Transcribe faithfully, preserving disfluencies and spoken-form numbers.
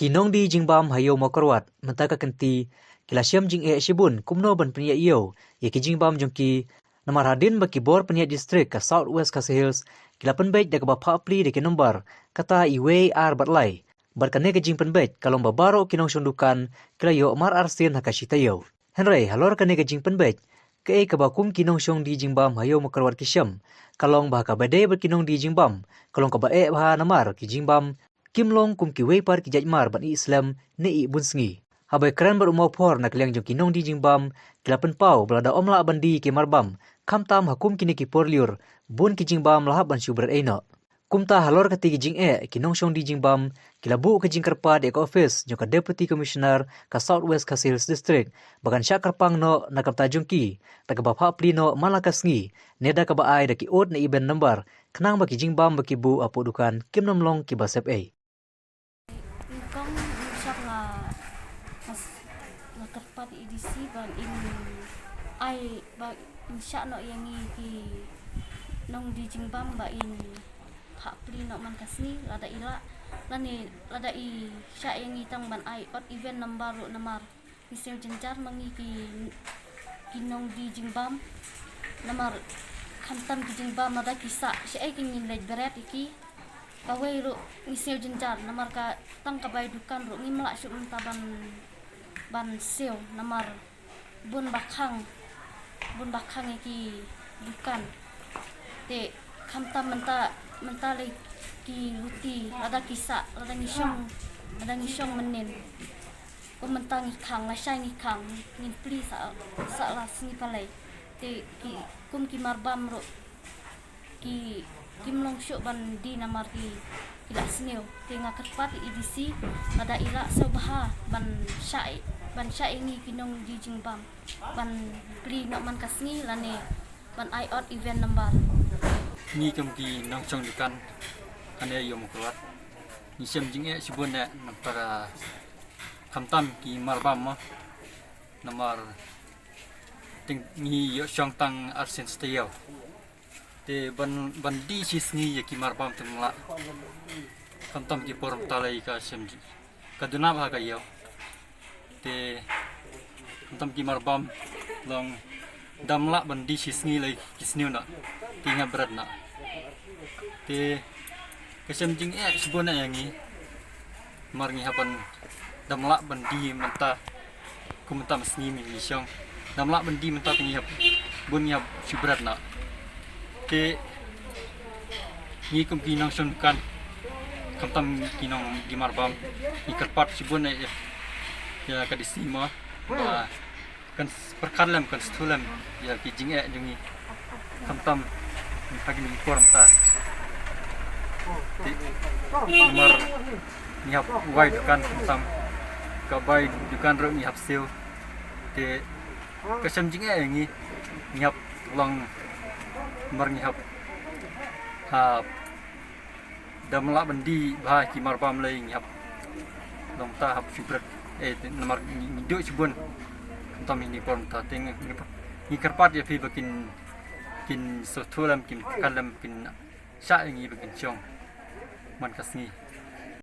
Ki nongdie jingbam ha Ïew Mawkyrwat mynta ka kynti ki la shem jingeh shibun kumno ban pynïaid ïew ïa ki jingbam jong ki. Namar hadien ba ki bor pynïaid district ka South West Khasi Hills ki la pynbeit da kaba phah pli da ki nombar, kata iwei, ar bad lai. Bad kane ka jingpynbeit ka long ba baroh ki nongshong dukan ki la ïoh mar arsien ha ka shi taïew. Hynrei halor kane ka jingpynbeit, kaei kaba kum ki nongshong die jingbam ha Ïew Mawkyrwat ki shem ka long ba ha kaba dei bad ki nongdie jingbam ka long kaba eh bha namar ki jingbam kim long kum kiwei pat ki jait mar ban ih slem ne ih bun sngi. Haba ïakren bad u mawphor na ka liang jong ki nongdie jingbam, ki la pynpaw ba lada ym lah ban die ki marbam, khamtam ha kum kine ki por lyiur, bun ki jingbam la hap ban shu bret ei noh. Kumta halor kata ka jingeh, ki nongshong die jingbam ki la buh ka jingkyrpad ïa ka ophis jong ka Deputy Commissioner ka South West Khasi Hills District ba kan shah kyrpang noh na ka bynta jong ki da kaba phah pli noh man la ka sngi, ne da kaba ai da ki odd ne even number, khnang ba ki jingbam ba ki buh hapoh dukan kim nym long kiba sep ei. Nyngkong nyngshap nga, nga s-, nga kyrpad ïa i DC ban in ai, ba in shah noh ïa ngi ki nongdie jingbam ba in phah pli noh man ka sngi lada i lah, lane lada i shah ïa ngi tang ban ai odd even number ruh namar ngi siew jynjar ma ngi ki, ki nongdie jingbam. Namar khamtam ki jingbam lada ki sah shaei ki ngin leit bret ïa ki. Kawei ruh ngi siew jynjar namar ka tang ka bai dukan ruh ngim lah shuh mynta ban, ban siew namar bun ba khang, bun ba khang ïa ki dukan. Te khamtam mynta, mynta lei ki ruti lada ki sah, lada ngi shong, lada ngi shong mynnin. Kum mynta ngi khang, lashai ngi khang, ngin plie sa, sa la sngi palei. Te ki, kum ki marbam ruh ki, kim long shuh ban die namar ki, ki la sniew. Te nga kyrpad ïa i DC lada i lah sngewbha ban shah, ban shah ïa ngi ki nongdie jingbam ban plie noh man ka sngi lane ban ai odd even number. Ngi kum ki nongshong dukan hangne Ïew Mawkyrwat, ngi shem jingeh shibun eh namar khamtam ki marbam mo. Namar te ngi ïoh shong tang arsien shi taïew. Te ban, ban die shi sngi ïa ki marbam te ym lah. Khamtam ki por mynta lei ka shem ji, ka duna bha ka ïew. Te khamtam ki marbam long da ym lah ban die shi sngi lei ki sniew noh, te ngi hap bret noh. Te ka shem jingeh shibun eh ïa ngi. Namar ngi hap ban, da ym lah ban die mynta, kum mynta ma sngi ngi shong, da ym lah ban die mynta te ngi hap, bun ngi hap shu bret noh. Te ngi kum ki nongshong dukan, khamtam ki nongdie marbam, ngi kyrpad shibun eh ïa ka DC mo ba kan s-, pyrkhat lem, kan sngewthuh lem ïa ki jingeh jong ngi. Khamtam ha kine ki por mynta. Te namar ngi hap wai dukan khamtam, ka bai dukan ruh ngi hap siew. Te ka shem jingeh ïa ngi, ngi hap long, namar ngi hap, hap da ym lah ban die bha ki marbam lei ngi hap long ta hap shu bret. Eh, te namar ngi, ngi duh shibun khamtam ïa kine ki por mynta te ngi, ngi, ngi kyrpad ïa phi ba kin, kin sngewthuh lem, kin pyrkhat lem, kin shah ïa ngi ba kin shong man ka sngi.